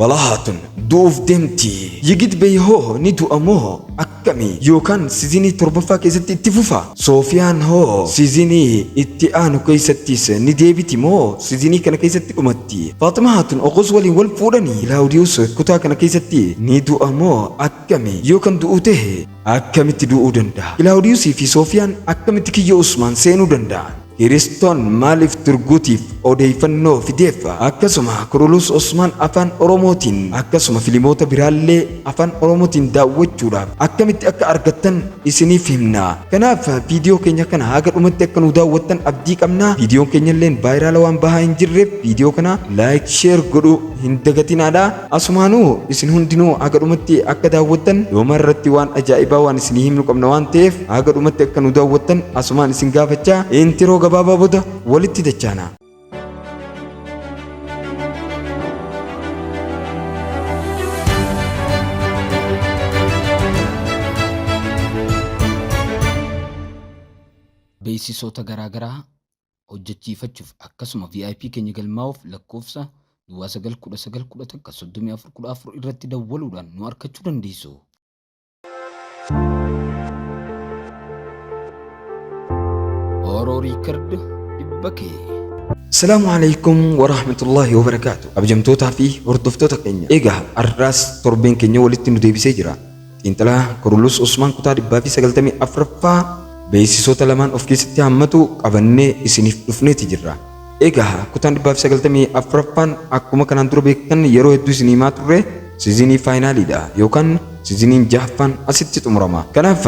Balahaatun du'uuf deemti. Yigit Bey hoo ni du'a moo akkami yookaan siizinii torbaffaa keessatti itti fufa? Soofiyaan hoo siizinii itti aanu keessattis ni deebiti moo siizinii kana keessatti dhumatti? Faaxima Haatun Oqos waliin wal fuudhanii Kilaawudiyoos kutaa kana keessatti ni du'a moo akkami yookaan du'uu ta'e akkamitti du'uu danda'a? Kilaawudiyoosii fi Soofiyaan akkamitti kiyya Usmaan seenuu danda'an? Kiristoon maaliif Turguutiif odeeffannoo fideef? Akkasuma Kurulus Osmaan afaan Oromootiin akkasuma filimoota biraallee afaan Oromootiin daawwachuudhaaf akkamitti akka argattan isiniif himna. Kanaaf viidiyoo keenya kana haga dhumatti akka nu daawwattan abdii qabna. Viidiyoon keenya illeen vaayiraala waan bahaa hin jirreef viidiyoo kana like share godhuu hin dagatinaadha. Asumaanuu isin hundinuu haga dhumatti akka daawwattan yooma irratti waan ajaa'ibaa waan isinii himnu qabna waan ta'eef haga dhumatti akka nu daawwattan asumaan isin gaafachaa intiroo gabaabaa booda walitti dachaana. Beeksisoota garaagaraa hojjechiifachuuf akkasuma VIP keenya galmaa'uuf lakkoofsa duwwaa 9 19 11 34 14 irratti dawwaluudhaan nu argachuu dandeessu. Oro Record dhibba kee. Asalaamu alaikum warahmatullahi wabarakaatu. Kabajamtootaa fi hordoftoota keenya. Egaa har'aas torbeen keenya walitti nu deebisee jira. Xiinxalaa Kurulus Usmaan kutaa 194ffaa beeksisoota lamaan of keessatti hammatu qabannee isiniif dhufneeti jirra. Egaa kutaan 194ffaan akkuma kanaan dura beektan yeroo hedduu isinii himaa turre siizinii faayinaaliidha yookaan siiziniin jahaffaan asitti xumurama. Kanaaf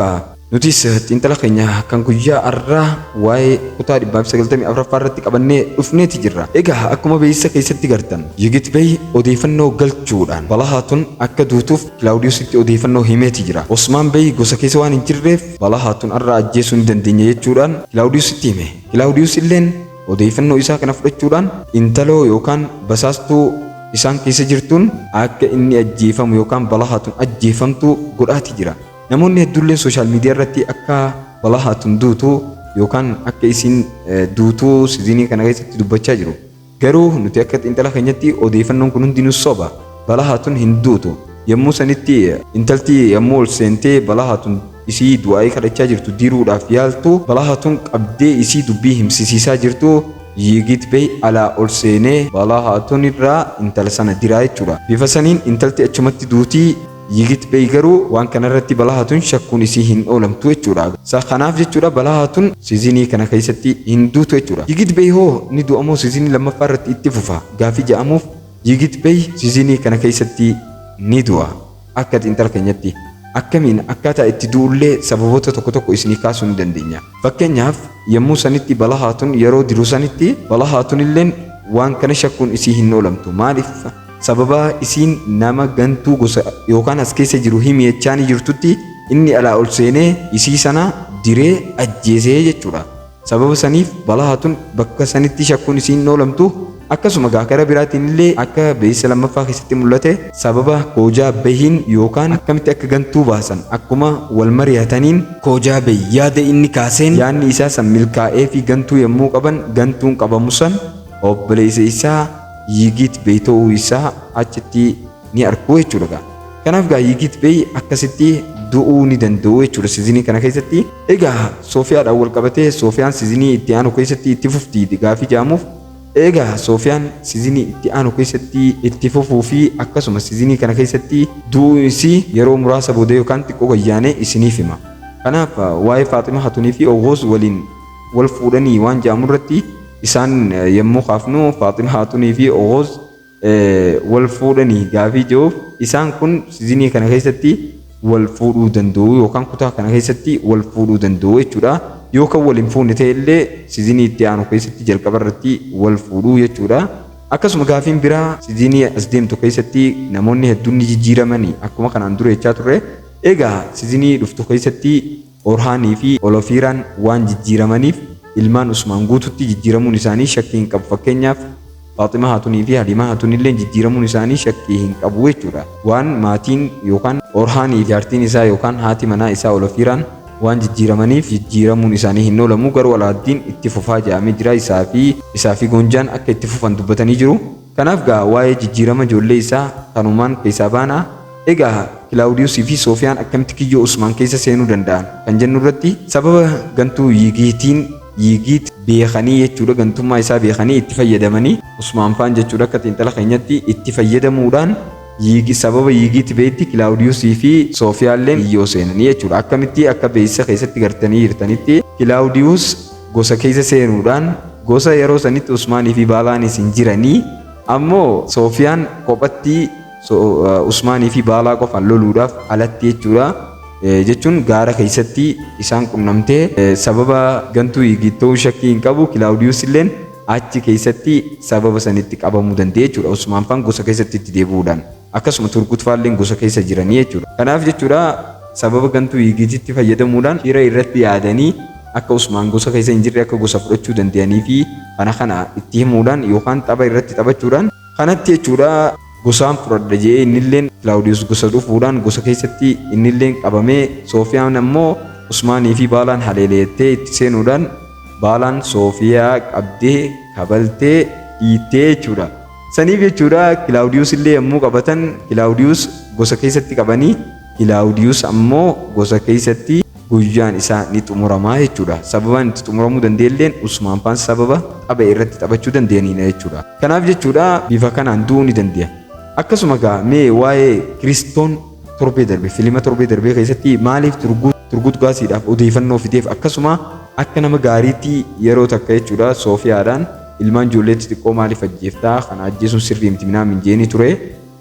nutis xiinxala keenya kan guyyaa har'aa waa'ee kutaa 194ffaa irratti qabannee dhufneeti jirra. Egaa akkuma beeksisa keessatti gartan Yigit Bey odeeffannoo galchuudhaan Balahaatun akka duutuuf Kilaawudiyoositti odeeffannoo himeeti jira. Osmaan Bey gosa keessa waan hin jirreef Balahaatun har'a ajjeesuu ni dandeenya jechuudhaan Kilaawudiyoositti hime. Kilaawudiyoos illeen odeeffannoo isaa kana fudhachuudhaan intaloo yookaan basaastuu isaan keessa jirtuun akka inni ajjeefamu yookaan Balahaatun ajjeefamtu godhaati jira. Namoonni hedduulleen sooshaal miidiyaa irratti akka Balahaatun duutu yookaan akka isiin duutuu sizinii kana keessatti dubbachaa jiru. Garuu nuti akka xiinxala keenyatti odeeffannoon kun hundinuu soba. Balahaatun hin duutu. Yommuu sanitti intalti yommuu ol seentee Balahaatun isii du'aa'ii kadhachaa jirtu diruudhaaf yaaltu Balahaatun qabdee isii dubbii himsisiisaa jirtu Yigit Bey alaa ol seenee Balahaatun irraa intala sana diraa jechuudha. Bifa saniin intalti achumatti duutii Yigit Bey garuu waan kanarratti Balahaatun shakkuun isii hin oolamtu jechuudha. Sa kanaaf jechuudha Balahaatun siizinii kana keessatti hin duutu jechuudha. Yigit Bey hoo ni du'a moo siizinii lammaffaa irratti itti fufa gaafii ja'amuuf Yigit Bey siizinii kana keessatti ni du'a. Akka xiinxala keenyatti akkamiin akkaataa itti du'ullee sababoota tokko tokko isinii kaasuu ni dandeenya. Fakkeenyaaf yommuu sanitti Balahaatun yeroo diru sanitti Balahaatun illeen waan kana shakkuun isii hin oolamtu. Maaliif? Sababa isiin nama gantuu gosa yookaan as keessa jiru himi jechaanii jirtutti inni alaa ol seenee isii sana diree ajjeesee jechuudha. Sababa saniif Balahaatun bakka sanitti shakkuun isiin hin oolamtu. Akkasuma gaa gara biraatiin illee akka beeksisa lammaffaa keessatti mul'ate sababa Koojaa Behiin yookaan akkamitti akka gantuu baasan akkuma wal mari'ataniin Koojaa Bey yaada inni kaaseen yaadni isaa san milkaa'ee fi gantuu yommuu qaban gantuun qabamu san obboleessa isaa Yigit Bey ta'uu isaa achitti ni argu jechuudha gaa. Kanaaf gaa Yigit Bey akkasitti du'uu ni danda'u jechuudha siizinii kana keessatti. Egaa Soofiyaadhaan wal qabatee Soofiyaan siizinii itti aanu keessatti itti fufti gaafii jedhamuuf egaa Soofiyaan siizinii itti aanu keessatti itti fufuu fi akkasuma siizinii kana keessatti du'uu isii yeroo muraasa booda yookaan xiqqoo gayyaanee isiniif hima. Kanaaf waa'ee Faaxima Hatunii fi Ogoos waliin wal fuudhanii waan jedhamu irratti isaan yommuu kaafnu Faaxima Hatunii fi Ogoos wal fuudhanii gaafii jiruuf isaan kun siizinii kana keessatti wal fuudhuu danda'u yookaan kutaa kana keessatti wal fuudhuu danda'u jechuudha. Yoo kan wal hin fuune ta'e illee siizinii itti aanu keessatti jalqaba irratti wal fuudhuu jechuudha. Akkasuma gaafiin biraa siizinii as deemtu keessatti namoonni hedduun ni jijjiiramanii akkuma kanaan dura jechaa turre. Egaa siizinii dhuftu keessatti Orhaanii fi Olofiiraan waan jijjiiramaniif ilmaan Usmaan guututti jijjiiramuun isaanii shakkii hin qabu. Fakkeenyaaf Faaximaa Hatunii fi Haliimaa Hatun illee jijjiiramuun isaanii shakkii hin qabu jechuudha. Waan maatiin yookaan Orhaanii fi jaartiin isaa yookaan haati manaa isaa Olofiiraan waan jijjiiramaniif jijjiiramuun isaanii hin oolamu. Garuu Alaaddiin itti fufaa jedhamee jira. Isaa fi Goonjaan akka itti fufan dubbatanii jiru. Kanaaf gaa waa'ee jijjiirama ijoollee isaa kanumaan keessaa baana. Egaa Kilaawudiyuusii fi Soofiyaan akkamitti kiyyoo Usmaan keessa seenuu danda'an kan jennu irratti sababa gantuu Yigiitiin Yigiit beekanii jechuudha gantummaa isaa beekanii itti fayyadamanii Usmaan faan jechuudha akka xiinxala keenyatti itti fayyadamuudhaan Yiigi sababa Yigiit beetti Kilaawudiyuusii fi Soofiyaalleen kiyyoo seenanii jechuudha. Akkamitti akka beeksisa keessatti gartanii jirtanitti Kilaawudiyuus gosa keessa seenuudhaan gosa yeroo sanitti Usmaanii fi Baalaanis hin jiranii ammoo Soofiyaan kophatti Usmaanii fi Baalaa qofaan loluudhaaf alatti jechuudha. Jechuun gaara keessatti isaan qunnamtee sababa gantuu Yigiit ta'uu shakkii hin qabu Kilaawudiyuus illeen achi keessatti sababa sanitti qabamuu danda'e jechuudha. Usmaan faan gosa keessatti itti deebi'uudhaan. Akkasuma Turgut faalleen gosa keessa jiranii jechuudha. Kanaaf jechuudha sababa gantuu Yigiititti fayyadamuudhaan hira irratti yaadanii akka Usmaan gosa keessa hin jirre akka gosa fudhachuu danda'anii fi kana kana itti himuudhaan yookaan tapha irratti taphachuudhaan kanatti jechuudha gosaan fudhadha jedhee innilleen Kilaawudiyus gosa dhufuudhaan gosa keessatti innilleen qabamee Soofiyaan ammoo Usmaanii fi Baalaan haleeleettee itti seenuudhaan Baalaan Soofiyaa qabdee kabaltee dhiittee jechuudha. Saniif jechuudha Kilaawudiyus illee yommuu qabatan Kilaawudiyus gosa keessatti qabanii Kilaawudiyus ammoo gosa keessatti guyyaan isaa ni xumuramaa jechuudha. Sababaan itti xumuramuu danda'elleen Usmaan faan sababa tapha irratti taphachuu danda'aniidha jechuudha. Kanaaf jechuudha bifa kanaan du'uu ni danda'a. Akkasuma gaa mee waa'ee Kiristoon torbee darbe filima torbee darbee keessatti maaliif Turgut Gaasiidhaaf odeeffannoo fideef akkasuma akka nama gaariitti yeroo takka jechuudha Soofiyaadhaan ilmaan ijoollee xixiqqoo maaliif ajjeeftaa kana ajjeesuun sirrii miti minaamin jeeni ture.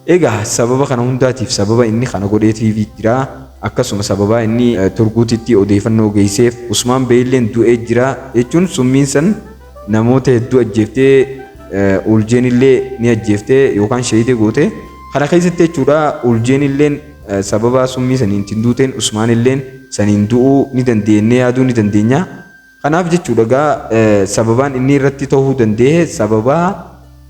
Egaa sababa kana hundaatiif sababa inni kana godheetiif jira. Akkasuma sababa inni Turguutitti odeeffannoo geesseef Usmaan Beeyilleen du'ee jira jechuun summiin san namoota hedduu ajjeeftee Uljeen illee ni ajjeeftee yookaan sheeyitee goote. Kana keessatti jechuudha Uljeen illeen sababa summii saniin ittiin duuteen Usmaan illeen saniin du'uu ni dandeenye yaaduu ni dandeenya. Kanaaf jechuudha gaa sababaan inni irratti ta'uu danda'e sababa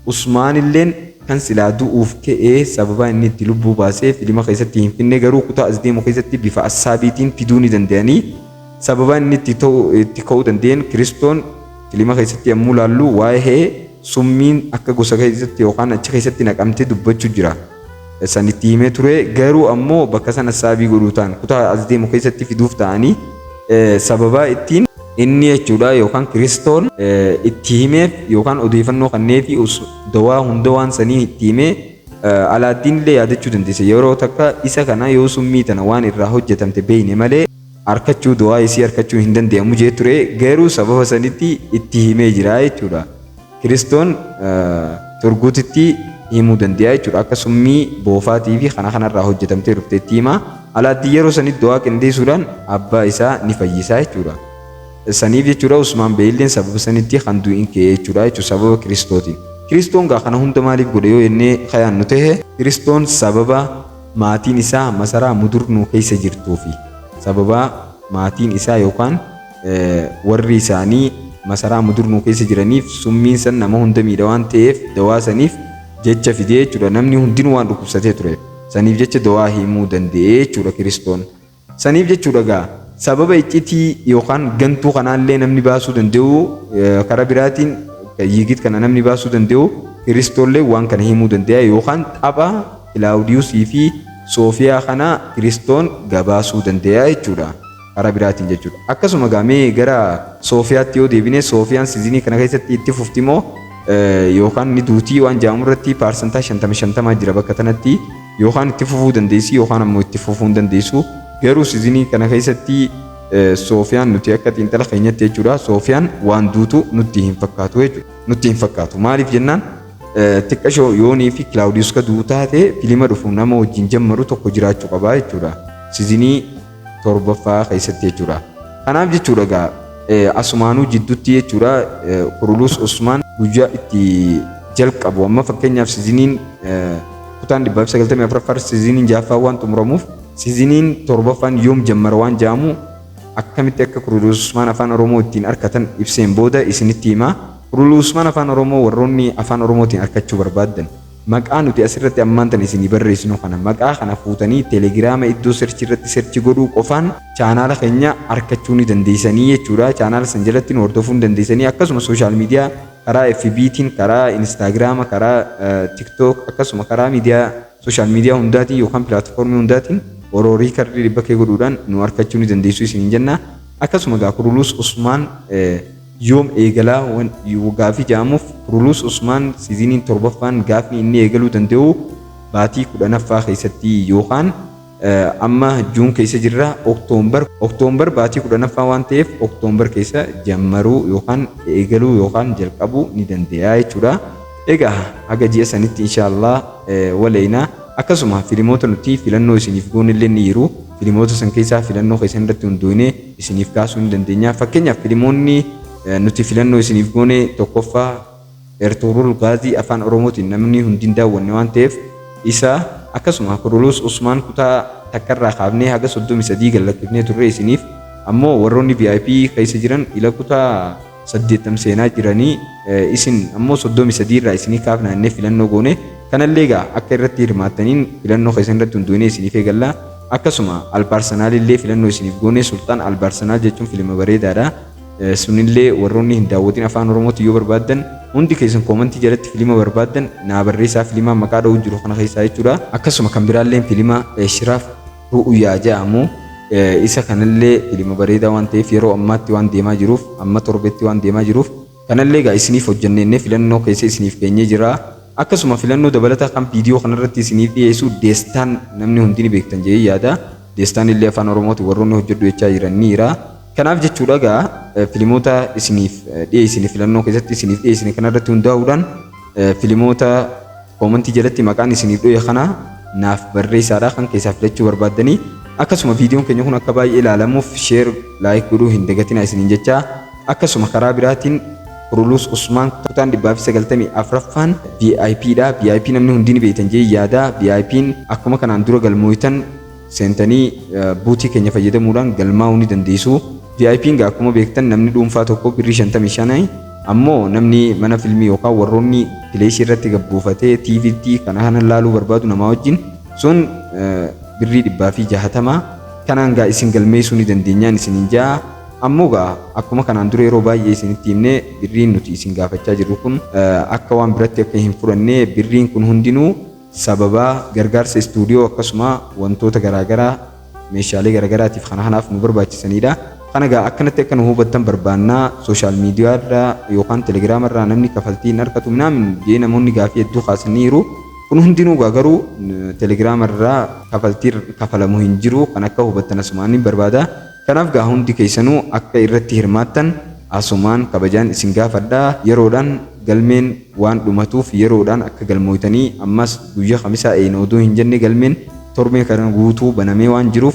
Usmaan illeen kan silaa du'uuf ka'ee sababa inni itti lubbuu baasee filima keessatti hin finne garuu kutaa as deemu keessatti bifa assaabiitiin fiduu ni danda'anii sababa inni itti ta'u itti ka'uu danda'een Kiristoon filima keessatti yommuu laallu waa'ee summiin akka gosa keessatti yookaan achi keessatti naqamtee dubbachuu jira. San itti himee ture garuu ammoo bakka sana saabii godhuu ta'an kutaa as deemu keessatti fiduuf ta'anii sababa ittiin inni jechuudha yookaan Kiristoon itti himeef yookaan odeeffannoo kanneefi dawaa hunda waan sanii itti himee Alaaddiin illee yaadachuu dandeessa yeroo takka isa kana yoo summii tana waan irraa hojjetamte beeyne malee arkachuu dawaa isii arkachuu hin danda'amu jee ture garuu sababa sanitti itti himee jira jechuudha. Kiristoon Turguutitti himuu danda'a jechuudha. Akka summii boofaatii fi kana kanarraa hojjetamtee dhufte itti hima. Alaaddiin yeroo sanitti du'aa qindeessuudhaan abbaa isaa ni fayyisaa jechuudha. Saniif jechuudha Usmaan Beeyilleen sababa sanitti kan du'in ka'e jechuudha jechuudha sababa Kiristootiin. Kiristoon gaa kana hunda maaliif godhe yoo jennee kayaannu ta'e Kiristoon sababa maatiin isaa masaraa mudurnuu keessa jirtuufi sababa maatiin isaa yookaan warri isaanii masaraa mudurnuu keessa jiraniif summiin san nama hunda miidha waan ta'eef dawaa saniif jecha fidee jechuudha. Namni hundinuu waan dhukkubsatee tureef saniif jecha dawaa himuu danda'ee jechuudha Kiristoon. Saniif jechuudha gaa sababa iccitii yookaan gantuu kanaallee namni baasuu danda'u karaa biraatiin Yiigit kana namni baasuu danda'u Kiristoollee waan kana himuu danda'a yookaan tapha Kilaawudiyuusii fi Soofiyaa kana Kiristoon gabaasuu danda'a jechuudha. Karaa biraatiin jechuudha. Akkasuma gaa mee gara Soofiyaatti yoo deebine Soofiyaan sizinii kana keessatti itti fufti moo yookaan ni duutii waan jedhamu irratti paarsantaa 50-50 jira bakka tanatti yookaan itti fufuu dandeessi yookaan ammoo itti fufuu hin dandeessu. Garuu sizinii kana keessatti Soofiyaan nuti akka xiinxala keenyatti jechuudha Soofiyaan waan duutu nutti hin fakkaatu jechuudha. Nutti hin fakkaatu. Maaliif jennaan xiqqashoo yoonii fi Kilaawudiyus ka du'u taate filima dhufu nama wajjin jammaru tokko jiraachuu qaba jechuudha. Sizinii torbaffaa keessatti jechuudha. Kanaaf jechuudha gaa asumaanuu jidduutti jechuudha Kurulus Usmaan guyyaa itti jalqabu amma fakkeenyaaf siziniin kutaan 194ffaa siziniin ja'affaa waan xumuramuuf siziniin torbaffaan yoom jammara waan jedhamu akkamitti akka Kurulus Usmaan afaan Oromoo ittiin arkatan ibseen booda isinitti hima. Kurulus Usmaan afaan Oromoo warroonni afaan Oromootiin arkachuu barbaaddan maqaa nuti asirratti ammaan tan isinii barreessinu kana maqaa kana fuutanii telegiraama iddoo search irratti search godhuu qofaan chaanaala keenya arkachuu ni dandeessanii jechuudha. Chaanaala san jalatti nu hordofuu ni dandeessanii akkasuma social media Karaa FBtiin, karaa Instagrama, karaa TikTok, akkasuma karaa miidiyaa social media hundaatiin yookaan platformii hundaatiin Oroo Riikardii dhibba kee godhuudhaan nu argachuu ni dandeessu isiniin jenna. Akkasuma gaa Kuruluus Usmaan yoom eegalaa gaafii jedhamuuf, Kuruluus Usmaan seasoniin torbaffaan gaafni inni eegaluu danda'u baatii 10ffaa keessatti, yookaan amma June keessa jirra, October baatii 10ffaa waan ta'eef October keessa jammaruu yookaan eegaluu yookaan jalqabuu ni danda'a jechuudha. Egaa haga ji'a sanitti inshaallah waleena. Akkasuma filimoota nuti filannoo isiniif goonillee ni jiru. Filimoota san keessaa filannoo keessan irratti hundoonee isiniif kaasuu ni dandeenya. Fakkeenyaaf, filimoonni nuti filannoo isiniif goone tokkoffaa Ertuurul Gaazii, afaan Oromootiin namni hundi hin daawwanne waan ta'eef isa, akkasuma Kuruluus Usmaan kutaa takkarraa kaafnee haga 33 gallakkifnee turre isiniif. Ammoo warroonni VIP keessa jiran ila kutaa 80 seenaa jiranii, isin ammoo 33 irraa isinii kaafna jennee filannoo goone. Kanallee egaa akka irratti hirmaattaniin filannoo keessan irratti hundoonee isiniif eegalla. Akkasuma Albaarsenaal illee filannoo isiniif goone. Sultaan Albaarsenaal jechuun filima bareedaadha. Sunillee warroonni hin daawwatin afaan Oromootti yoo barbaaddan, hundi keessan commentii jalatti filima barbaaddan naa barreessaa, filimaa maqaa dha'uu jiru kana keessaa jechuudha. Akkasuma kan biraallee filima Shiraaf Ru'uyaa jedhamu, isa kanallee filima bareedaa waan ta'eef, yeroo ammaatti waan deemaa jiruuf, amma torbetti waan deemaa jiruuf, kanallee egaa isiniif hojjennee filannoo keessa isiniif keenyee jira. Akkasuma filannoo dabalataa kan viidiyoo kanarratti isiniif dhiyeessu Deestaan, namni hundi ni beektan jedhee yaada. Deestaan illee afaan Oromootiin warroonni hojjedhu jechaa jiran ni jira. Kanaaf jechuudha, egaa filimoota isiniif dhiyeessine, filannoo keessatti isiniif dhiyeessine kanarratti hundaa'uudhaan filimoota commentii jalatti maqaan isiniif dhuye kana naaf barreessaadha kan keessaa filachuu barbaaddanii. Akkasuma viidiyoon keenya kun akka baay'ee ilaalamuuf share, like godhuu hin dagatinaa isiniin jecha. Akkasuma karaa biraatiin Kuruluus Usmaan kutaan 194ffaan VIP dha. VIP namni hundi ni beektan jee yaada. VIP'n akkuma kanaan dura galmooytan seentanii botii keenya fayyadamuudhaan galmaa'uu ni dandeessu. VIP'n gaa akkuma beektan namni dhuunfaa tokko birrii 55, ammoo namni mana filmii yookaan warroonni fileeshii irratti gabbuufatee TVtti kana kana laaluu barbaadu namaa wajjin sun birrii 160. Kanaan gaa isin galmeessuu ni dandeenyaan isiniin ja'a. Ammoo gaa akkuma kanaan dura yeroo baay'ee isinitti himne, birriin nuti isin gaafachaa jirru kun akka waan biratti akka hin fudhanne, birriin kun hundinuu sababa gargaarsa istuudiyoo akkasuma wantoota garaagaraa, meeshaalee garaagaraatiif kana kanaaf nu barbaachisanidha. Kana gaa akkanatti akka nu hubattan barbaannaa. Social media irraa yookaan telegiraama irraa namni kafaltii hin argatu minaamin jee namoonni gaafii hedduu kaasaniiru. Kun hundinuu gaa garuu telegiraama irraa kafaltii kafalamu hin jiru, kan akka hubattan asumaan ni barbaada. Kanaaf gaa hundi keessanuu akka irratti hirmaattan asumaan kabajaan isin gaafadha. Yeroodhaan galmeen waan dhumatuuf yeroodhaan akka galmooytanii, ammas guyyaa Kamisaa eeyna odoo hin jenne, galmeen torbee kana guutuu banamee waan jiruuf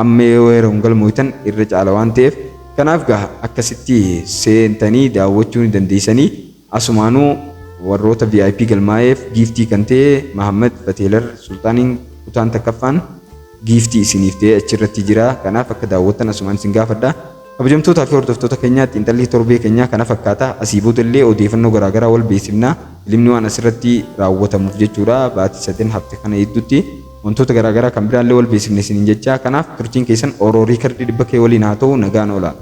amma yoo yeroon galmooytan irra caala waan ta'eef, kanaaf gaa akkasitti seentanii daawwachuu ni dandeessanii. Asumaanuu warroota VIP galmaa'eef giiftii kan ta'e Mahammad Fateelar Sultaaniin kutaan takkaffaan giiftii isiniif ta'e achirratti jira. Kanaaf akka daawwattan asumaan isin gaafadha. Kabajamtootaa fi hordoftoota keenyaa, xiinxalli torbee keenyaa kana fakkaata. Asii booda illee odeeffannoo garaagaraa wal beeksifna. Filimni waan asirratti raawwatamuuf jechuudha. Baatii sadan hafte kana hedduutti wantoota garaagaraa kan biraallee wal beeksifne isiniin jecha. Kanaaf turtiin keessan Oroo Riikardii dhibba kee waliin haa ta'u, nagaan oola.